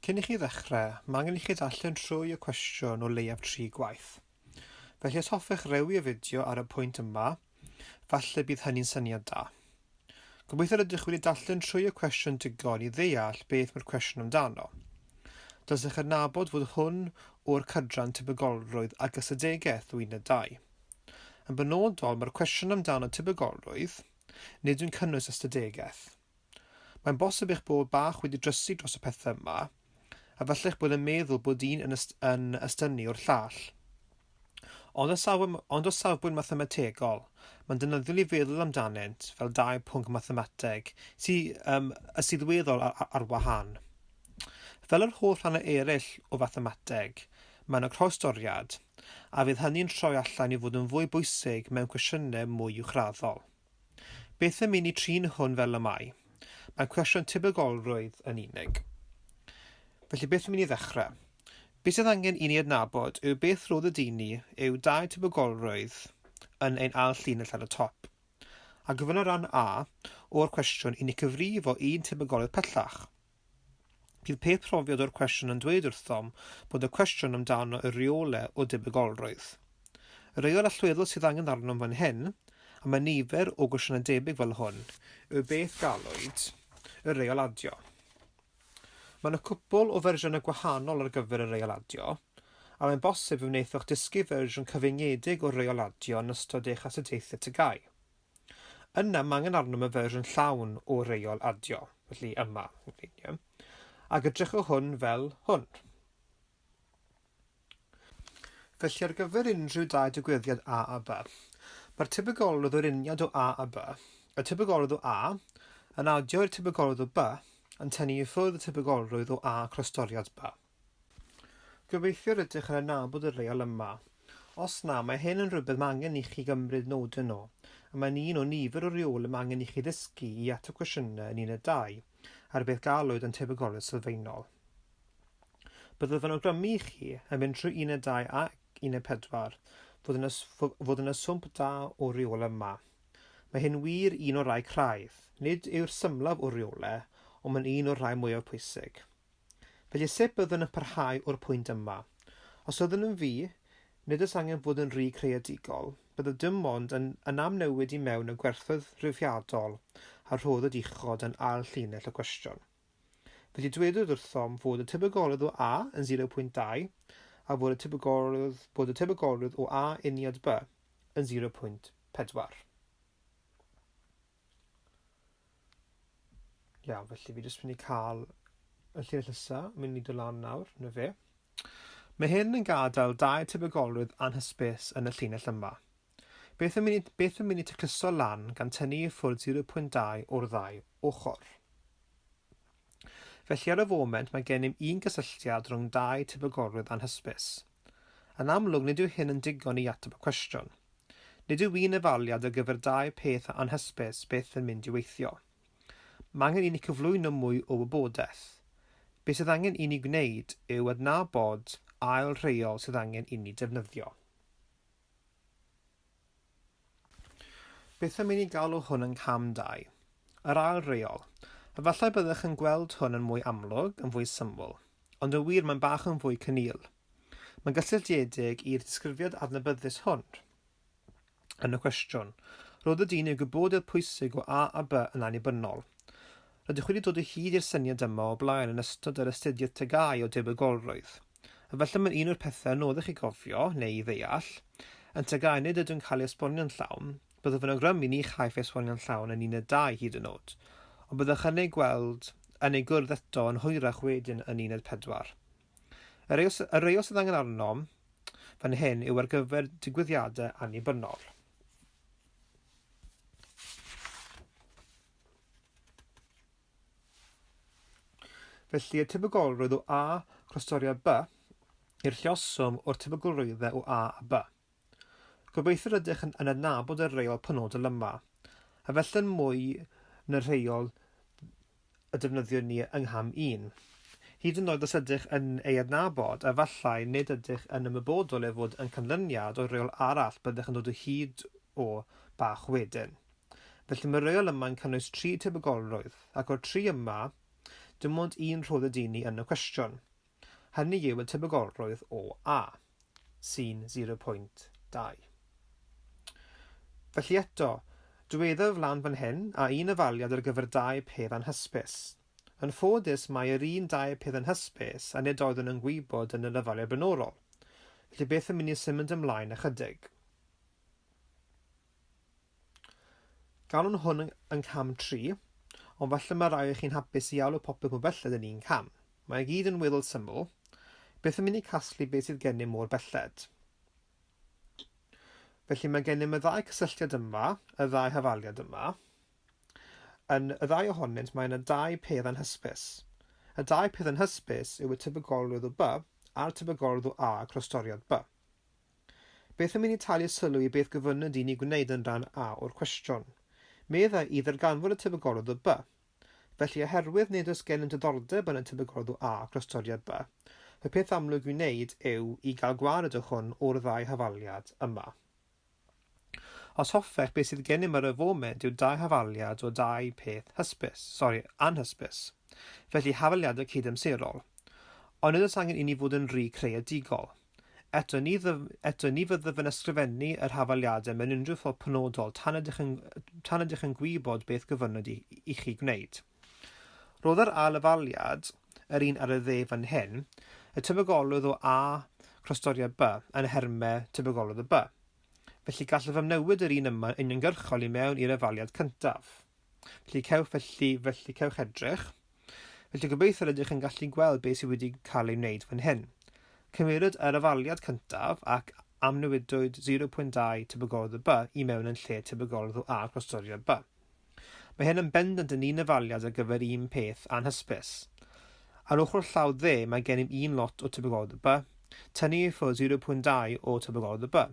Cyn i chi ddechrau, mae angen i chi ddarllen trwy y cwestiwn o leiaf tri gwaith. Felly os hoffech rewi y fideo ar y pwynt yma, falle bydd hynny'n syniad da. Gobeithio rydych wedi darllen trwy y cwestiwn digon i ddeall beth mae'r cwestiwn amdano. Dylsech adnabod fod hwn o'r cydran tebygolrwydd ac ystadegaeth o Uned 2. Yn benodol, mae'r cwestiwn amdano tebygolrwydd, nid yw'n cynnwys ystadegaeth. Mae'n bosib eich bod bach wedi drysu dros y pethau yma, a falle eich bod yn meddwl bod un yn, yst yn ystynnu o'r llall. Ond o, saf ond o safbwynt mathemategol, mae'n defnyddiol i feddwl amdanynt fel dau pwnc mathemateg sy, um, y sydd weddol ar, ar wahân. Fel yr holl rhannau eraill o fathemateg, mae yna croestoriad, a fydd hynny'n troi allan i fod yn fwy bwysig mewn cwestiynau mwy uwchraddol. Beth am i ni trin hwn fel y mae? Mae'n cwestiwn tebygolrwydd yn unig. Felly beth am i ni ddechrau? Beth sydd angen i ni adnabod yw beth rodd y dyn ni yw dau tebygolrwydd yn ein ail llinell ar y top. A gofynna ran A o'r cwestiwn i ni cyfrifo un tebygolrwydd pellach. Bydd peth profiad o'r cwestiwn yn dweud wrthom bod y cwestiwn amdano y rheolau o debygolrwydd. Y rheol allweddol sydd angen arnom fan hyn, a mae nifer o gwestiynau debyg fel hwn, yw beth galwyd y rheol adio. Mae yna cwpl o fersiynau gwahanol ar gyfer y rheol adio, a mae'n bosib fe wnaethoch dysgu fersiwn cyfyngedig o'r rheol adio yn ystod eich astudiaethau TGAU. Yna mae angen arnom y fersiwn llawn o reol adio, felly yma, ac edrychwch hwn fel hwn. Felly ar gyfer unrhyw dau digwyddiad A a B, mae'r tebygolrwydd o'r uniad o A a B, y tebygolrwydd o A, yn adio i'r tebygolrwydd o B, yn tynnu i ffwrdd y tebygolrwydd o A croestoriad B. Gobeithio rydych yn adnabod y reol yma. Os na, mae hyn yn rhywbeth mae angen i chi gymryd nodyn o, a mae'n un o nifer o reolau mae angen i chi ddysgu i ateb cwestiynau yn Uned 2 ar beth galwyd yn tebygolrwydd sylfaenol. Byddaf yn awgrymu i chi, yn mynd trwy Uned 2 ac Uned 4, fod yna, fod yna swmp da o reolau yma. Mae hyn wir un o'r rhai craidd. Nid yw'r symlaf o reolau, ond mae'n un o'r rhai mwyaf pwysig. Felly sut byddwn yn parhau o'r pwynt yma? Os ydyn yn fi, nid oes angen fod yn rhy creadigol, byddaf dim ond yn yn amnewid i mewn y gwerthoedd rhifiadol a rhoddwyd uchod yn ail llinell y cwestiwn. Felly dwedwyd wrthom fod y tebygolrwydd o A yn 0.2 a fod y tebygolrwydd, bod y tebygolrwydd o A uniad B yn 0.4. Iawn, felly fi jyst mynd i cael y llinell nesaf, mynd i dod lan nawr, na fe. Mae hyn yn gadael dau tebygolrwydd anhysbys yn y llinell yma. Beth yn mynd, beth yn mynd i tacluso lan gan tynnu i ffwrdd 0.2 o'r ddau ochr? Felly ar y foment mae gennym un gysylltiad rhwng dau tebygolrwydd anhysbys. Yn amlwg nid yw hyn yn digon i ateb y cwestiwn. Nid yw un efaliad ar gyfer dau peth anhysbys byth yn mynd i weithio. Mae angen i ni cyflwyno mwy o wybodaeth. Be sydd angen i ni gwneud yw adnabod ail rheol sydd angen i ni defnyddio. Beth am i ni galw hwn yn cam 2? Yr ail reol. Efallai byddech yn gweld hwn yn mwy amlwg, yn fwy syml, ond yn wir mae'n bach yn fwy cynnil. Mae'n gysylltiedig i'r disgrifiad adnabyddus hwn. Yn y cwestiwn, roedd y dyn i'w gwybodaeth pwysig o A a B yn annibynnol. Rydych wedi dod o hyd i'r syniad yma o blaen yn ystod yr astudiaeth TGAU o debygolrwydd. Efallai mae'n un o'r pethau anoddach i gofio, neu i ddeall. Yn TGAU nid ydyw'n cael ei esbonio'n llawn, byddaf yn awgrymu ni chaiff ei esbonio'n llawn yn Uned 2 hyd yn oed, ond byddwch yn ei gweld yn ei gwrdd eto yn hwyrach wedyn yn Uned 4. Y rheol, y rheol sydd angen arnom fan hyn yw ar gyfer digwyddiadau annibynnol. Felly, y tebygolrwydd o A croestoriad B yw'r lluoswm o'r tebygolrwyddau o A a B. Gobeithio rydych yn, yn adnabod y rheol penodol yma, a felly'n mwy na'r rheol y defnyddiwn ni yng ngham 1. Hyd yn oed os ydych yn ei adnabod, efallai nid ydych yn ymwybodol ei fod yn canlyniad o reol arall byddech yn dod o hyd o bach wedyn. Felly mae'r reol yma yn cynnwys tri tebygolrwydd, ac o'r tri yma, Dim ond un rhoddid i ni yn y cwestiwn. Hynny yw y tebygolrwydd o A, sy'n 0.2. Felly eto, dywedaf lan fan hyn a un ofaliad ar gyfer dau peth anhysbys. Yn ffodus mae yr un dau peth anhysbys a nid oeddwn yn gwybod yn yr ofaliad blaenorol. Felly beth am i ni symud ymlaen ychydig. Galwn hwn yn cam 3, ond falle mae rai o chi'n hapus i alw popeth mor belled yn un cam. Mae i gyd yn weddol syml. Beth am i ni casglu beth sydd gennym mor belled? Felly mae gennym y ddau cysylltiad yma, y ddau hafaliad yma. Yn y ddau ohonynt mae yna dau peth anhysbys. Y dau peth anhysbys yw y tebygolrwydd o B a'r tebygolrwydd o A croestoriad B. Beth am i ni talu sylw i beth gofynnwyd i ni gwneud yn rhan A o'r cwestiwn? Meddai i ddarganfod y tebygolrwydd o B. Felly oherwydd nid oes gennym diddordeb yn y tebygolrwydd o A croestoriad B, y peth amlwg i'w wneud yw i gael gwared o hwn o'r ddau hafaliad yma. Os hoffech, beth sydd gennym ar y foment yw dau hafaliad o dau peth hysbys, sori, anhysbys. Felly hafaliadau cydamserol. Ond nid oes angen i ni fod yn rhy creadigol. Eto, ni, eto, ni fyddaf yn ysgrifennu yr hafaliadau mewn unrhyw ffordd penodol tan ydych yn, tan ydych yn gwybod beth gofynnwyd i, i chi gwneud. Roedd yr ail hafaliad, yr un ar y dde fan hyn, y tebygolrwydd o A croestoriad B yn nhermau tebygolrwydd o B. Felly gallaf amnewid yr un yma yn uniongyrchol i mewn i'r hafaliad cyntaf. Felly cewch felly, felly cewch edrych. Felly gobeithio rydych yn gallu gweld beth sydd wedi cael ei wneud fan hyn. Cymerwyd yr afaliad cyntaf ac amnewidwyd 0.2 tebygolrwydd o B i mewn yn lle tebygolrwydd o A croestoriad B. Mae hyn yn bendant yn un afaliad ar gyfer un peth anhysbys. Ar ochr llaw dde mae gennym un lot o tebygolrwydd o B, tynnu i ffwrdd 0.2 o tebygolrwydd o B.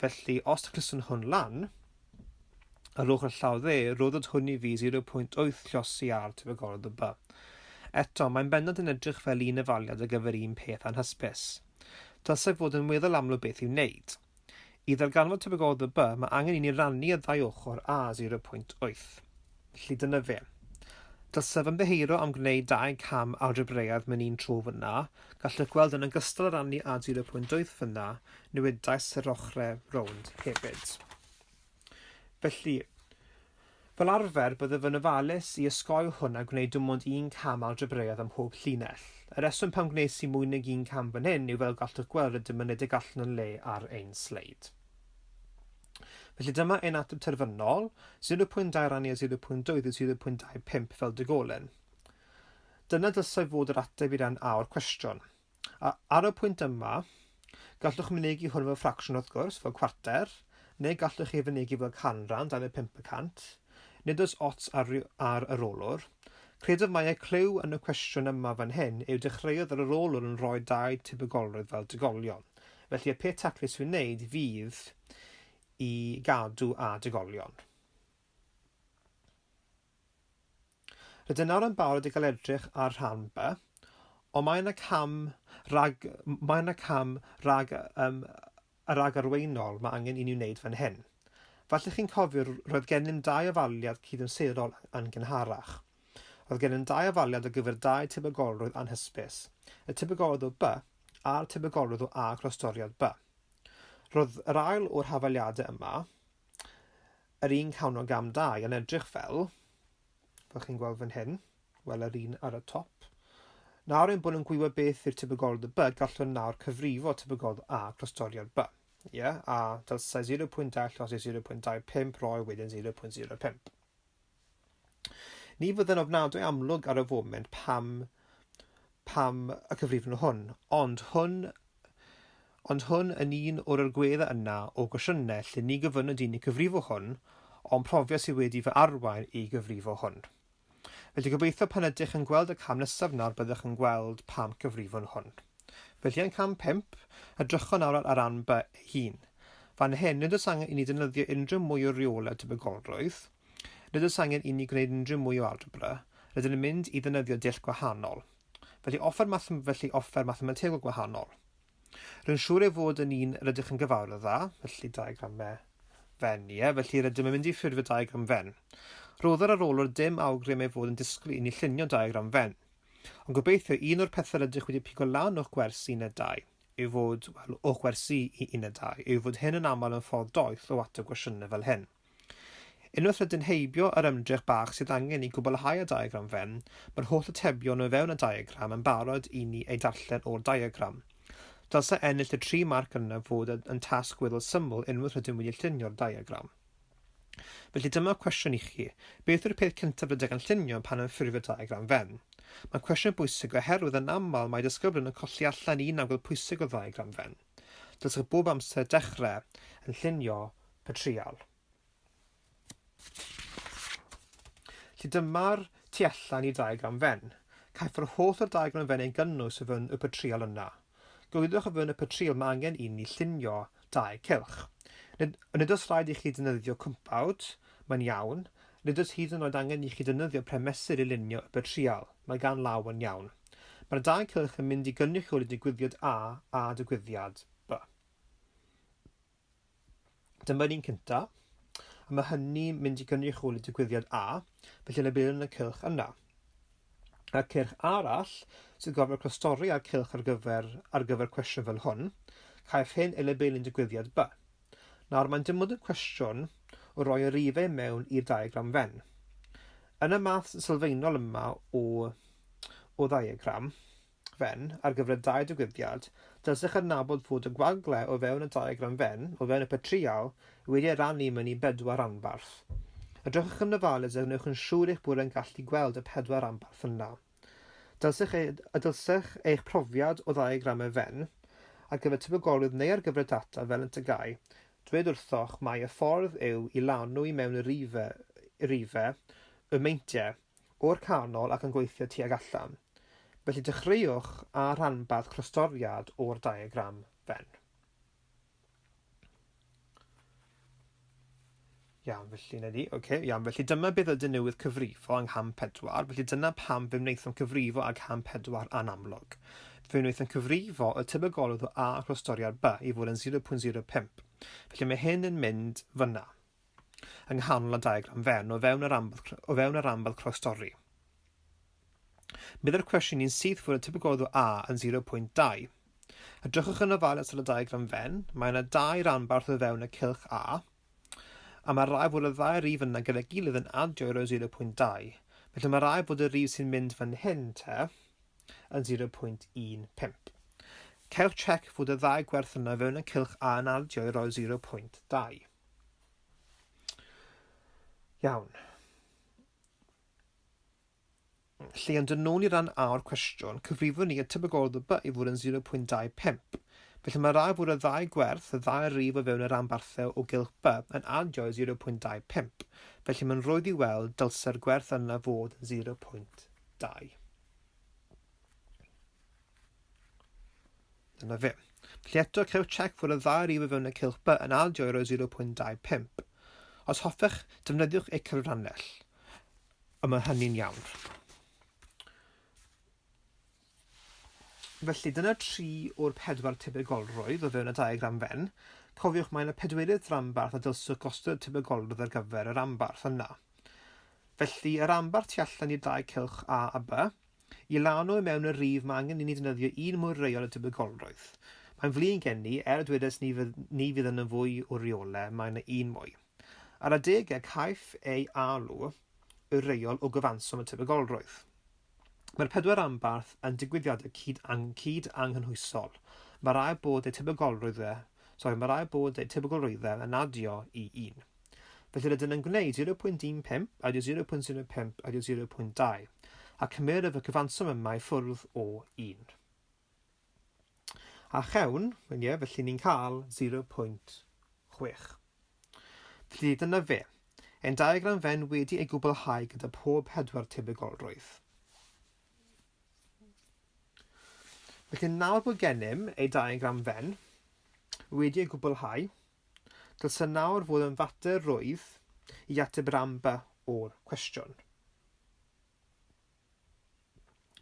Felly, os tacluswn hwn lan, Ar ochr llaw dde, rhoddwyd hwn i fi 0.8 llosi ar tebygolrwydd o B. Eto, mae'n bendant yn edrych fel un efaliad ar gyfer un peth anhysbys. Dylsai fod yn weddol amlwg beth i'w wneud. I ddarganfod tebygolrwydd o B, mae angen i ni rannu y ddau ochr â 0.8. Felly dyna fe. Dylsaf ymddiheuro am gwneud dau cam algebreaidd mewn un tro fyna. Gallwch gweld yn ogystal â rannu â 0.8 fyna, newidais yr ochrau rownd hefyd. Felly, fel arfer, byddaf yn ofalus i osgoi hwn a gwneud dim ond un cam algebreaidd ym mhob llinell. Y rheswm pam gwnes i mwy nag un cam fan hyn yw fel gallwch gweld rydym yn rhedeg allan o le ar ein sleid. Felly dyma ein ateb terfynol, 0.2 rannu â 0.2 yw 0.25 fel digolen. Dyna dylsai fod yr ateb i ran A o'r cwestiwn. A ar y pwynt yma, gallwch mynegi hwn fel ffracsiwn wrth gwrs, fel cwarter, neu gallwch ei fynegi fel canran, 25 y cant. Nid oes ots ar, ar yr olwr. Credaf mai y clyw yn y cwestiwn yma fan hyn yw dechreuodd yr arolwr yn rhoi dau tebygolrwydd fel digolion. Felly y peth taclus i'w wneud fydd i gadw a digolion. Rydyn nawr yn barod i gael edrych ar rhan B, ond mae yna cam rag, mae yna cam rag, um, ragarweinol mae angen i ni wneud fan hyn. Falle chi'n cofio roedd gennym dau ofaliad cydamserol yn gynharach. Roedd gennym dau ofaliad ar gyfer dau tebygolrwydd anhysbys, y tebygolrwydd o B a'r tebygolrwydd o A croestoriad B. Roedd yr ail o'r hafaliadau yma, yr un cawn o gam 2 yn edrych fel, fel chi'n gweld fan hyn, wel yr un ar y top. Nawr ein bod yn gwybod beth yw'r tebygolrwydd o B, gallwn nawr cyfrifo tebygolrwydd A croestoriad B. Ie, yeah, a dylsai 0.2 llosi 0.25 roi wedyn 0.05. Ni fydd yn ofnadwy amlwg ar y foment pam, pam y cyfrifon hwn, ond hwn Ond hwn yn un o'r agweddau yna o gwestiynau lle ni gofynnwyd i ni cyfrifo hwn, ond profiad sydd wedi fy arwain i gyfrifo hwn. Felly gobeithio pan ydych yn gweld y cam nesaf nawr byddwch yn gweld pam cyfrifon hwn. Felly yn cam 5, edrychwn nawr ar ran B ei hun. Fan hyn, nid oes angen i ni defnyddio unrhyw mwy o reolau tebygolrwydd, nid oes angen i ni gwneud unrhyw mwy o algebra, rydyn yn mynd i ddefnyddio dull gwahanol. Felly offer, mathem felly offer mathemategol gwahanol. Rwy'n siŵr ei fod yn un rydych yn gyfarwydd â, felly diagramau Venn, ie, felly rydym yn mynd i ffurfio diagram Venn. Rhodder arolwr dim awgrym ei fod yn disgwyl i ni llunio diagram Venn. Ond gobeithio un o'r pethau rydych wedi pigo lan o'ch gwers uned 2 yw fod, wel, o'ch gwersi i uned 2, yw fod hyn yn aml yn ffordd doeth o ateb gwestiynau fel hyn. Unwaith rydyn heibio yr ymdrech bach sydd angen i gwblhau y diagram Venn, mae'r holl atebion o fewn y diagram yn barod i ni eu darllen o'r diagram. Dylse ennill y tri marc yna fod yn tasg weddol syml unwaith rydym wedi llunio'r diagram. Felly dyma cwestiwn i chi, beth yw'r peth cyntaf rydych yn llunio pan yn ffurfio diagram Venn? Mae'n cwestiwn bwysig oherwydd yn aml mae disgyblion yn colli allan un agwedd pwysig o ddiagram Venn. Dylsech bob amser dechrau yn llunio petryal. Felly dyma'r tu allan i diagram Venn. Caiff yr holl o'r diagram Venn ei gynnwys o fewn y petryal yna. Gwylwch o fewn y petryal mae angen i ni llunio dau cylch. Nid, nid oes rhaid i chi defnyddio cwmpawd, mae'n iawn. Nid oes hyd yn oed angen i chi defnyddio premesur i lunio y petryal, mae gan law yn iawn. Mae'r dau cylch yn mynd i gynrychioli digwyddiad A a digwyddiad B. Dyma'r un cynta, a mae hynny'n mynd i gynrychioli digwyddiad A, felly labelwn y cylch yna. A'r cylch arall, sydd gorfod clostori â'r cylch ar gyfer, ar gyfer cwestiwn fel hwn, caiff hyn ei labelu'n digwyddiad B. Nawr, mae'n dim ond yn cwestiwn o roi y rifau mewn i'r diagram Venn. Yn y math sylfaenol yma o, o ddiagram, Venn ar gyfer y dau digwyddiad, dylsech adnabod fod y gwagle o fewn y diagram Venn, o fewn y petryal, wedi ei rannu mewn i bedwar ranbarth. Edrychwch yn ofalus a gwnewch yn siŵr eich bod yn gallu gweld y pedwar ranbarth yna. Dylsech ei, a dylsech eich profiad o ddiagramau Venn, ar gyfer tebygolrwydd neu ar gyfer y data fel yn TGAU, dweud wrthoch mai y ffordd yw i lanw i mewn y rifau, rifau, y meintiau, o'r canol ac yn gweithio tuag allan. Felly dechreuwch â rhanbarth clostoriad o'r diagram Venn. Iawn, felly na di. Okay, iawn, felly dyma beth ydyn newydd cyfrifo yng ngham 4, felly dyna pam fe wnaethom cyfrifo ag ngham 4 anamlwg. Fe wnaethom cyfrifo y tebygolrwydd o A clostoriad B i fod yn 0.05. Felly mae hyn yn mynd fyna. yng nghanol y diagram Venn o fewn yr ambydd, o fewn yr ambydd croestorri. Bydd yr cwestiwn i'n syth fod y tebygolrwydd o A yn 0.2. Edrychwch yn ofalus ar y diagram Venn, mae yna dau ranbarth o fewn y cylch A, a mae rai fod y ddau rif yna gyda'i gilydd yn adio i roi 0.2. Felly mae rai fod y rif sy'n mynd fan hyn te yn 0.15. Cewch check fod y ddau gwerth yna fewn y cylch A yn adio i roi 0.2. Iawn. Felly, ond yn ôl i ran A o'r cwestiwn, cyfrifwn ni y tebygolrwydd o B i fod yn 0.25. Felly mae rhaid fod y ddau gwerth, y ddau rif o fewn y ranbarthau o gylch B, yn adio i 0.25. Felly mae'n rhwydd i weld dylse'r gwerth yna fod yn 0.2. Dyna fe. Felly eto, cewch check fod y ddau rif o fewn y cylch B yn adio i roi 0.25. Os hoffech, defnyddiwch eu cyfrannell. A mae hynny'n iawn. Felly, dyna tri o'r pedwar tebygolrwydd o fewn y diagram Venn. Cofiwch, mae yna pedwerydd ranbarth a dylswch gosod y tebygolrwydd ar gyfer y ranbarth yna. Felly, y ranbarth tu allan i'r dau cylch A a B, I lanw i mewn y rif mae angen i ni ddefnyddio un mwy reol o debygolrwydd. Mae'n flin gen i, er y dwedes ni fydd, ni fydd yna fwy o reolau, mae yna un mwy. Ar adegau caiff ei alw y reol o gyfanswm y tebygolrwydd. Mae'r pedwar ranbarth yn digwyddiadau cyd, ang, cyd anghynhwysol. Mae rai bod eu tebygolrwyddau, sorry, mae rai bod eu tebygolrwyddau yn adio i un. Felly rydyn yn gwneud 0.15 adio 0.05 adio 0.2, a cymeraf y cyfanswm yma i ffwrdd o 1. A chewn, ie, felly ni'n cael 0.6. Felly dyna fe. Ein diagram Venn wedi ei gwblhau gyda pob pedwar tebygolrwydd. Felly nawr bod gennym ei diagram Venn wedi ei gwblhau, Dylse nawr fod yn fater rwydd i ateb rhan B o'r cwestiwn.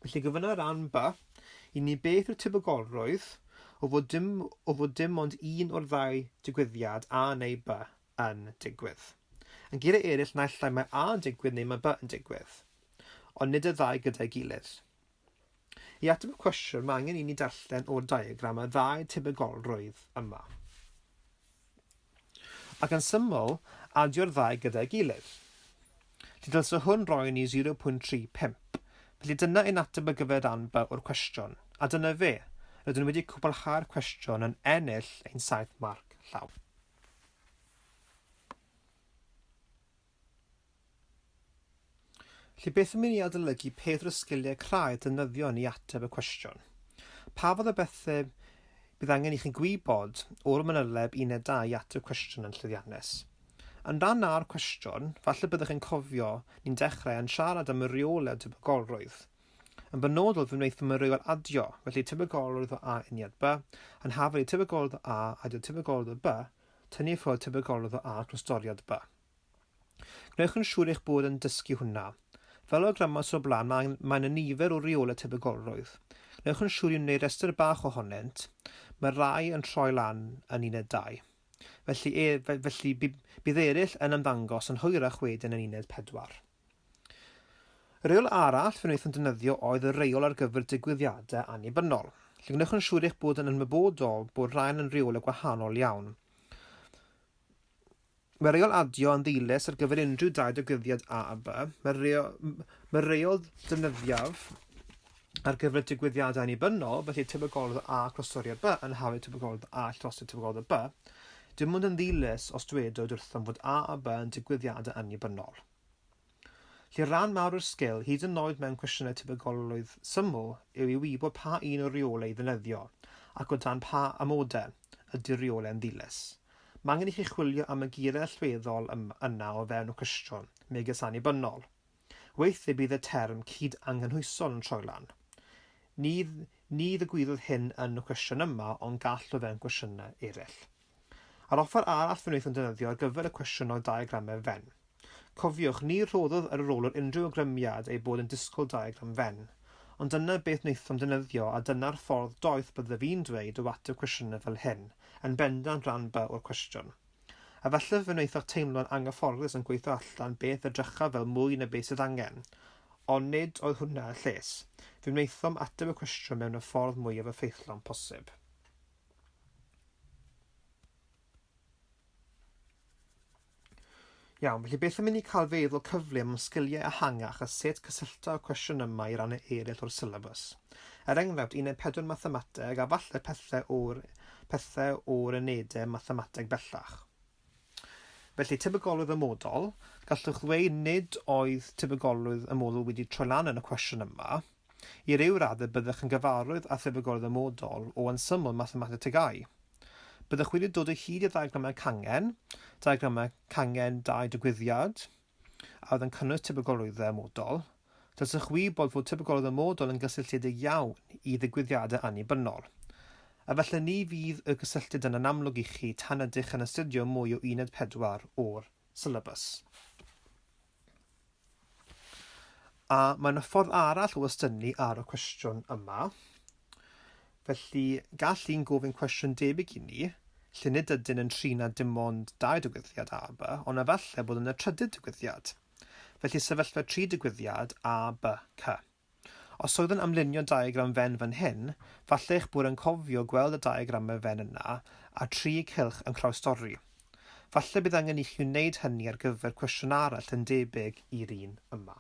Felly gofynna ran B i ni beth yw'r tebygolrwydd o fod dim, o fod dim ond un o'r ddau digwyddiad A neu B yn digwydd. Yn geiriau eraill, naill ai mae A yn digwydd neu mae B yn digwydd, ond nid y ddau gyda'i gilydd. I ateb y cwestiwn, mae angen i ni darllen o'r diagram y ddau tebygolrwydd yma. Ac yn syml, adio'r ddau gyda'i gilydd. Felly dylse hwn roi ni 0.35. Felly dyna ein ateb ar gyfer rhan B o'r cwestiwn. A dyna fe, rydyn wedi cwblhau'r cwestiwn yn ennill ein 7 marc llawn. Felly beth am i ni adolygu peth o'r sgiliau craidd defnyddion i ateb y cwestiwn? Pa fath o bethau bydd angen i chi gwybod o'r manyleb uned 2 i ateb cwestiwn yn llwyddiannus? Yn rhan A'r cwestiwn, falle byddwch chi'n cofio ni'n dechrau yn siarad am y rheolau tebygolrwydd. Yn benodol, fe wnaethom y rheol adio, felly tebygolrwydd o A uniad B, yn hafal i tebygolrwydd o A adio tebygolrwydd o B, tynnu i ffwrdd tebygolrwydd o A clostoriad B. Gwnewch yn siŵr eich bod yn dysgu hwnna. Fel awgrymas o'r blaen, mae, mae yna nifer o reolau tebygolrwydd. Gwnewch yn siŵr i wneud rhestr bach ohonynt. Mae rai yn troi lan yn uned 2. Felly, e, felly bydd eraill yn ymddangos yn hwyrach wedyn yn uned 4. Y rheol arall fe wnaethom defnyddio oedd y rheol ar gyfer digwyddiadau annibynnol. Felly gwnewch yn siŵr eich bod yn ymwybodol bod rhain yn rheolau gwahanol iawn. Mae rheol adio yn ddilys ar gyfer unrhyw dau ddigwyddiad A a B. Mae'r rheol, mae rheol defnyddiaf ar gyfer digwyddiadau annibynnol, felly tebygolrwydd A clostoriad B yn hafal tebygolrwydd A llosgi tebygolrwydd B, dim ond yn ddilys os dwedwyd wrthym fod A a B yn digwyddiadau annibynnol. Lle rhan mawr o'r sgil, hyd yn oed mewn cwestiynau tebygolrwydd syml, yw i wybod pa un o'r rheolau i ddefnyddio, ac o dan pa amodau ydy'r rheolau'n ddilys. Mae angen i chi chwilio am y geiriau allweddol yna o fewn y cwestiwn, megis annibynnol. Weithiau bydd y term cyd-anghynhwysol yn troi lan. Ni, ni ddigwyddodd hyn yn y cwestiwn yma, ond gall o fewn cwestiynau eraill. A'r offer arall fe wnaethom defnyddio ar gyfer y cwestiwn oedd diagramau Venn. Cofiwch, ni rhoddodd yr arolwr unrhyw awgrymiad ei bod yn disgwyl diagram Venn. Ond dyna beth wnaethom defnyddio a dyna'r ffordd doeth byddaf i'n dweud o ateb cwestiynau fel hyn, yn bendant rhan B o'r cwestiwn. A falle fe wnaethoch teimlo'n anghyfforddus yn gweithio allan beth edrycha fel mwy na beth sydd angen. Ond nid oedd hwnna y lles. Fe wnaethom ateb y cwestiwn mewn y ffordd mwyaf effeithlon posib. Iawn, felly beth am i ni cael feddwl cyflym am sgiliau ehangach a sut cysyllto y cwestiwn yma i rannau eraill o'r syllabus. Er enghraifft, uned 4 mathemateg a falle pethau o'r, pethau o'r unedau mathemateg bellach. Felly, tebygolrwydd ymodol, gallwch ddweud nid oedd tebygolrwydd ymodol wedi troi lan yn y cwestiwn yma. I ryw raddau byddech yn gyfarwydd â thebygolrwydd ymodol o yn syml mathemateg TGAU. Byddech wedi dod o hyd i ddiagramau cangen, diagramau cangen dau digwyddiad, a oedd yn cynnwys tebygolrwyddau ymodol. Dylsech wybod fod tebygolrwydd ymodol yn gysylltiedig iawn i ddigwyddiadau annibynnol. A felly ni fydd y cysylltiad yna'n amlwg i chi tan ydych yn astudio mwy o Uned 4 o'r sylabws. A mae yna ffordd arall o ystynnu ar y cwestiwn yma. Felly, gall un gofyn cwestiwn debyg i ni, lle nid ydyn yn trin â dim ond dau digwyddiad A a B, ond efallai bod yna trydydd digwyddiad. Felly sefyllfa tri digwyddiad, A, B, C. Os oedd yn amlunio diagram Venn fan hyn, falle eich bod yn cofio gweld y diagramau Venn yna a tri cylch yn croestorri. Falle bydd angen i chi wneud hynny ar gyfer cwestiwn arall yn debyg i'r un yma.